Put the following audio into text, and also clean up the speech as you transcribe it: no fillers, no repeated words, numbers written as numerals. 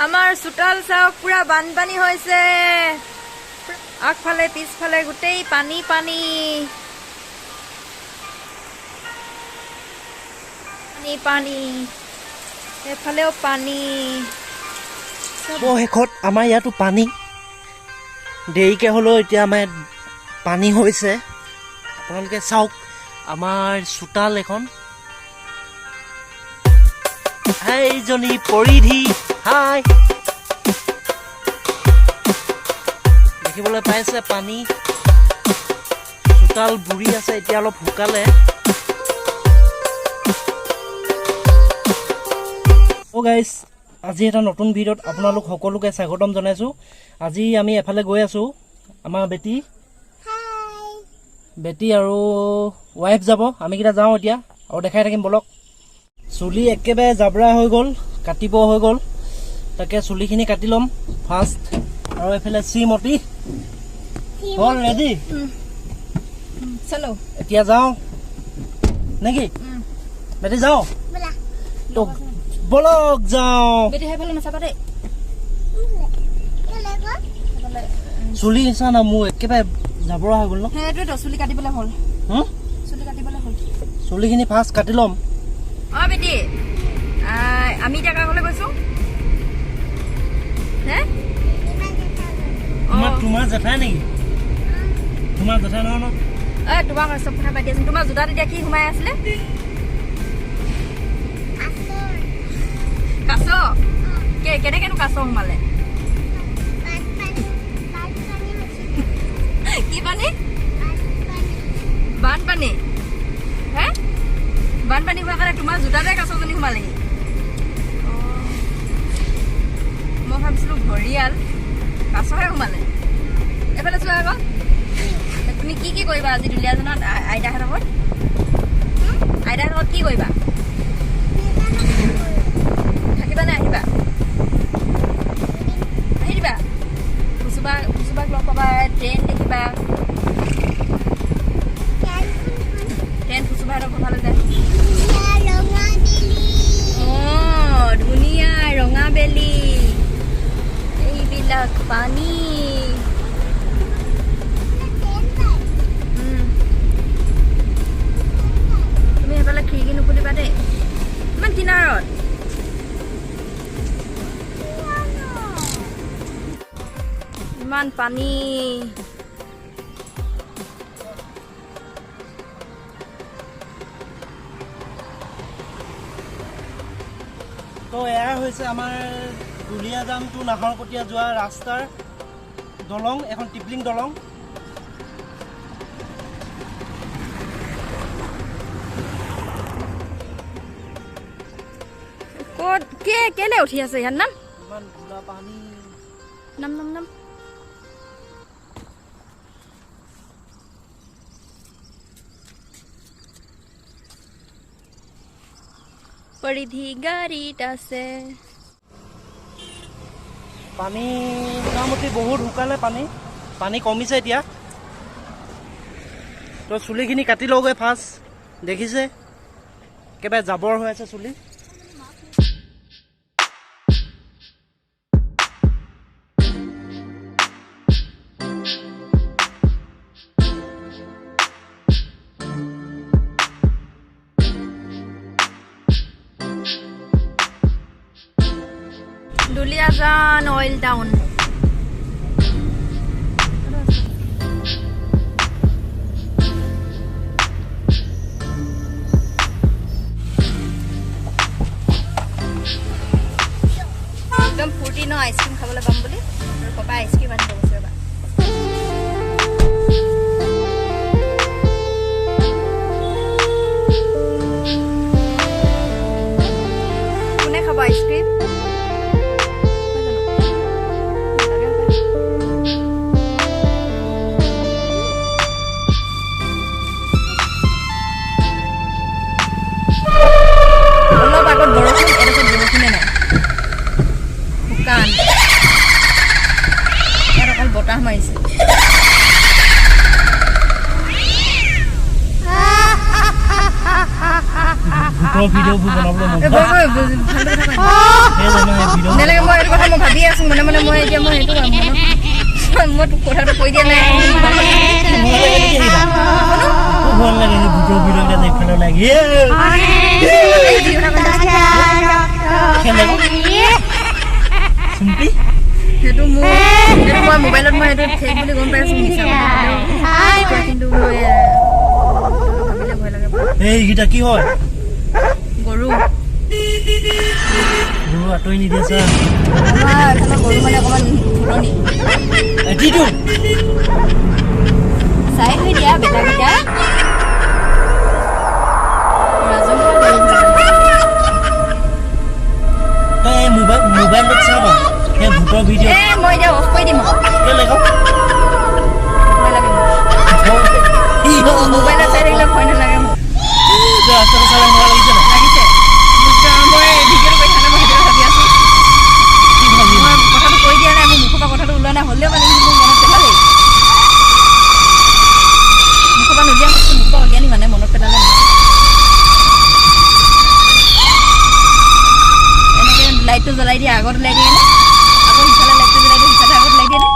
আমাৰ চোতাল চাওক, পুৰা বানপানী হৈছে। আগফালে পিছফালে গোটেই পানী পানী পানী পানী, এইফালেও পানী। শেষত আমাৰ ইয়াতো পানী, দেৰিকৈ হ'লেও এতিয়া আমাৰ ইয়াত পানী হৈছে। আপোনালোকে চাওক আমাৰ চোতাল এখন। এইজনী পৰিধি, হাই, দেখিবলৈ পাইছে পানী, চোতাল বুৰি আছে, এতিয়া অলপ শুকালে। অ' গাইজ, আজি এটা নতুন ভিডিঅ'ত আপোনালোক সকলোকে স্বাগতম জনাইছোঁ। আজি আমি এফালে গৈ আছোঁ, আমাৰ বেটি বেটি আৰু ৱাইফ যাব, আমিকেইটা যাওঁ এতিয়া আৰু দেখাই থাকিম বলক। চুলি একেবাৰে জাবৰা হৈ গ'ল, কাটিব হৈ গ'ল, তাকে চুলিখিনি কাটি ল'ম ফাৰ্ষ্ট। আৰু এইফালে শ্ৰীমতী হ'ল ৰেডি, চলো এতিয়া যাওঁ নেকি? বেটি যাওঁ তো বলক যাওঁ। বেটি সেইফালে নাচাবা দেই। চুলি চা না, মোৰ একেবাৰে জাবৰা হৈ গ'ল ন। সেইটোৱেতো, চুলি কাটিবলৈ হ'ল, চুলি কাটিবলৈ হ'ল, চুলিখিনি ফাৰ্ষ্ট কাটি ল'ম। অ বেটি, আমি এতিয়া কাৰ ঘৰলৈ গৈছো? হে, তোমাৰ জেঠাই নেকি? তোমাৰ জেঠাই নহয় ন? এ তোমাৰ চব কথা পাতি আছো। তোমাৰ জোতাত এতিয়া কি সোমাই আছিলে? কাছ। কেনেকেনো কাছ সোমালে? কি পানী? বানপানী। হে, বানপানী হোৱাৰ কাৰণে তোমাৰ জোতাতে কাছজনী সোমালেহি। মই ভাবিছিলো ঘৰিয়াল, কাছহে সোমালে। এইফালে চোৱা আকৌ, তুমি কি কি কৰিবা আজি দুলীয়াজানত আইতাহঁতৰ ঘৰত? আইতাহঁতৰ ঘৰত কি কৰিবা? থাকিবা নে আহিবা? আহি দিবা। ফুচুবাক লগ পাবা, ট্ৰেইন দেখিবা। ট্ৰেইন ফুচুবাহঁতৰ ঘৰ ফালে যায়। অ' ধুনীয়া ৰঙা বেলি, এইবিলাক পানী। তুমি সেইফালে খিৰিকী নুখুলিবা দেই, ইমান কিনাৰত। ইমান পানী। তো এয়া হৈছে আমাৰ দুলীয়াজান টু নাহৰকটীয়া যোৱা ৰাস্তাৰ দলং, এখন টিপলিং দলং। ক'ত কেলে উঠি আছে ইয়াত? নাম ইমান ঘোলা পানী। নাম নাম নাম। পৰিধি গাড়ীত আছে। পানী মোটামুটি বহুত শুকালে, পানী পানী কমিছে এতিয়া। তো চুলিখিনি কাটি লওঁগৈ ফাৰ্ষ্ট, দেখিছে একেবাৰে জাবৰ হৈ আছে চুলি। Duliajan oil town. একদম ফূৰ্তি ন, আইচক্ৰীম খাবলৈ পাম বুলি। আৰু পাপাই আইচক্ৰীম আনিব গৈছে ৰ'বা। কোনে খাব আইচক্ৰীম? অলপ আগত বৰষুণ, এডোখৰত বৰষুণে নাই, শুকান। ইয়াত অকল বতাহ মাৰিছে। ভূতৰ ভিডিঅ'বোৰ বনাবলৈ মন এ, বৈ, বৈ, বৈ, ভালদৰে কথা কয়। সেই জানো, সেই ভিডিঅ' নালাগে, মই এইটো কথা মই আছো মনে মনে। মই এতিয়া মই সেইটো মনত মই তোক কথাটো কৈ দিয়া নাই। ভয় লাগে নেকি সেইকেইটা? খুব ভয় লাগে সেই ভূতৰ ভিডিঅ' কেইটা যে ইফালে ওলাই আহি, এই যি কথা কৈছা। খেলে চুম্পি। সেইটো মোৰ সেইটো মই মোবাইলত মই সেইটো ফেক বুলি গম পাইছো, মিছা কথা হ'লেও এতিয়া কিন্তু মই ভাবিলে ভয় লাগে। এইকেইটা কি হয়? গৰু। গৰু আঁতৰি নিদিয়ে চা। আমাৰ এইফালে গৰু মানে অকণমান পুৰণি। এটিটো। চাই থৈ দিয়া বেটাকেইটা, ৰাজহুৱা গৰু। তই এই মোবাইলটোত চাবা সেই ভূতৰ ভিডিঅ'। এ মই এতিয়া অফ কৰি দিম আকৌ। কেলে কওঁ? ভয় লাগে মোক। মোবাইলত চাই থাকিলে ভয় নালাগে মোক। ৰাস্তাটো চালে এনেকুৱা লাগিছে নাই? লাগিছে মোক। মই ভিডিঅ'টো কৰি থাকোঁতে মই সেইটোৱে ভাবি আছো। কি ভাবি? মই কথাটো কৈ দিয়া নাই, মোৰ মুখৰ পৰা কথাটো ওলোৱা নাই, হ'লেও মানে কিন্তু মোক মনত পেলালেই। মুখৰ পৰা নোলিয়া, মুখৰ পৰা উলিয়ালি মানে মনত পেলালে। এনেকে লাইটটো জ্বলাই দিয়ে, আগত ওলাই দিয়ে নে? আকৌ সিফালে লাইটটো জ্বলাই দিয়ে, সিফালে আগত ওলাই দিয়ে নে?